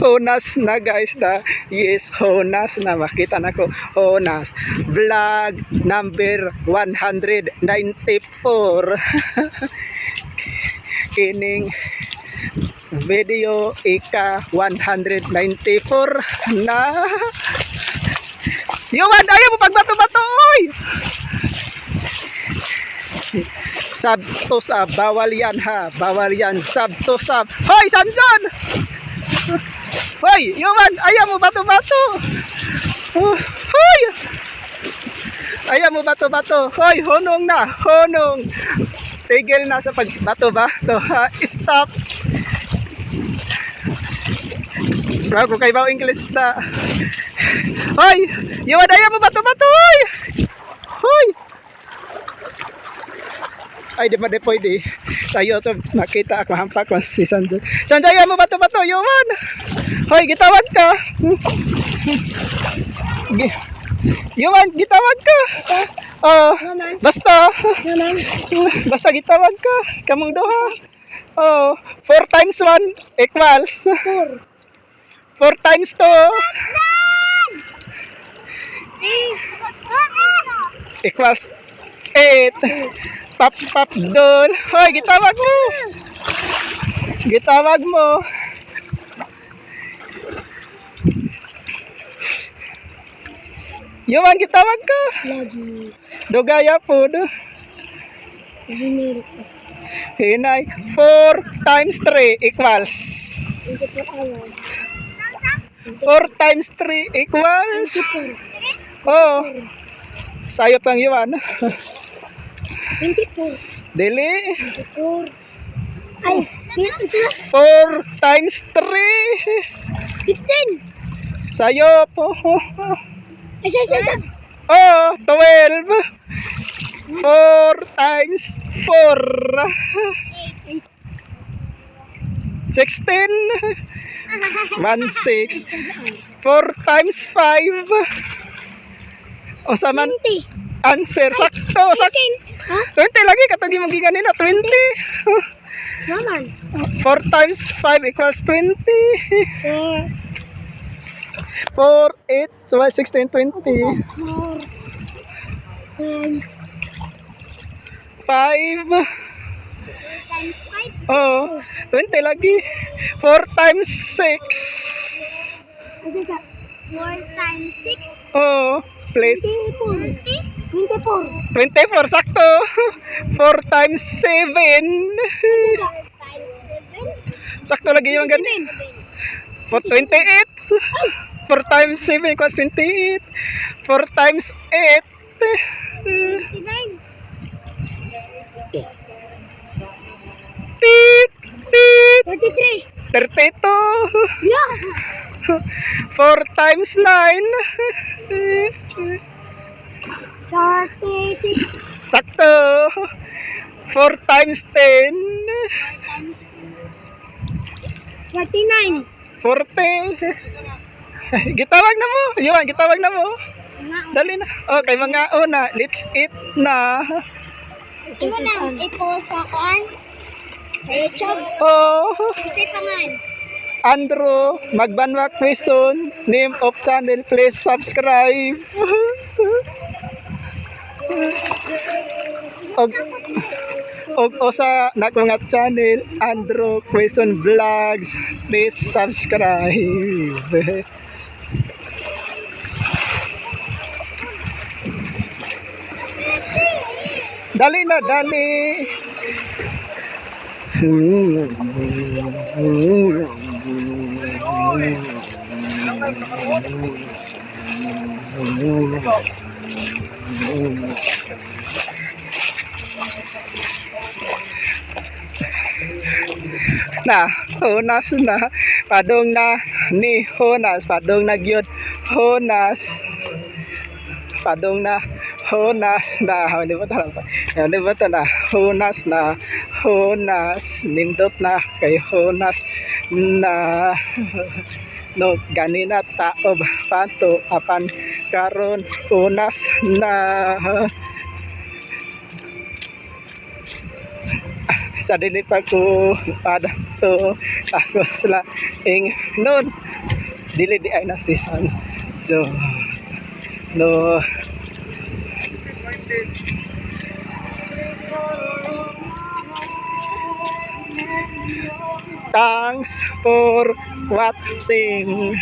Honas na, guys, na. Yes, honas na. Makita na ko. Honas. Vlog number 194. Kining video ika 194 na. Yuan, ayaw mo pagbato-bato, oy! Sub to sub, bawal yan ha, bawal yan, sub to sub. Hoy, Sanjon! Hoy, Yuan, ayaw mo bato-bato! Oh, hoy! Ayaw mo bato-bato. Hoy, hunong na, hunong. Tigil na sa pagbato-bato ha. Stop. Bro, kung kayo English na. Hoy! Yuan, ayaw mo bato-bato, hoy! Hoy! Ay, di ba di pwede. Sa YouTube, nakita ako, hampak ko si Sanjay. Sanjay, ayaw mo bato-bato, Yuan! Hoy, gitawag ka! Yuan, gitawag ka! Oh, basta. Naman. Basta gitawag ka. Kamong duha. Oh, 4 times 1 equals 4. 4 times 2 equals 8. Pop pop doon. Hoy, gitawag mo. Gitawag mo. Yuan, gitawag ka. Lagi. Dugaya po. Do. Ginil. Hinay. 4 times 3 equals. 24 hours. 4 times 3 equals. 24. Oh. Sayop kang Yuan. 24. Dili. 24. Ay, ito na. 4 times 3. 15. Sayop. Isa, isa, isa. Oh, 12. 4 times 4. 8. 16. 1, 6. 4 times 5. O sa man 20. Answer. Sakto. Sakto. Ha? 20 lagi katong imong giganina 20. Naman. 4 times 5 equals 20. 4. 4, 8, 12, 16, 20. 4. Times. 5. 4 times 5. Oh, 20 lagi. 4 times 6. Isa, isa. 4 times 6. Oh, please. 24. 24. 24, sakto. 4 times 7. 4 times 7. Sakto lagi yung ganun. 4, 28. 4 times 7 equals 28. 4 times 8. 29. Tit, tit. 33. 32. Yeah. 4 times 9. 36. Sakto. 4 times 10. 4 times 49. 40. Gitawag na mo. Yuan, gitawag na mo. Dali na. Okay, mga una. Let's eat na. Imo nang i-post sa kuan? YouTube. Oh, Unsay pangan? Andrew, Magbanwa Quezon. Name of channel, please subscribe. Og usa nako nga channel, Andrew Quezon Vlogs. Please subscribe. Dali na, dali. Na, Honas na. Padong na ni Honas, padong na gyud Honas. Padong na Honas na. Limutan na. Limutan na Honas na. Honas nindot na kay Honas na. No ganina taob panto apan karon unas na. Sa dili pa ko padto ako sila ingnon, dili diay na si Sanjo, no. Thanks for watching.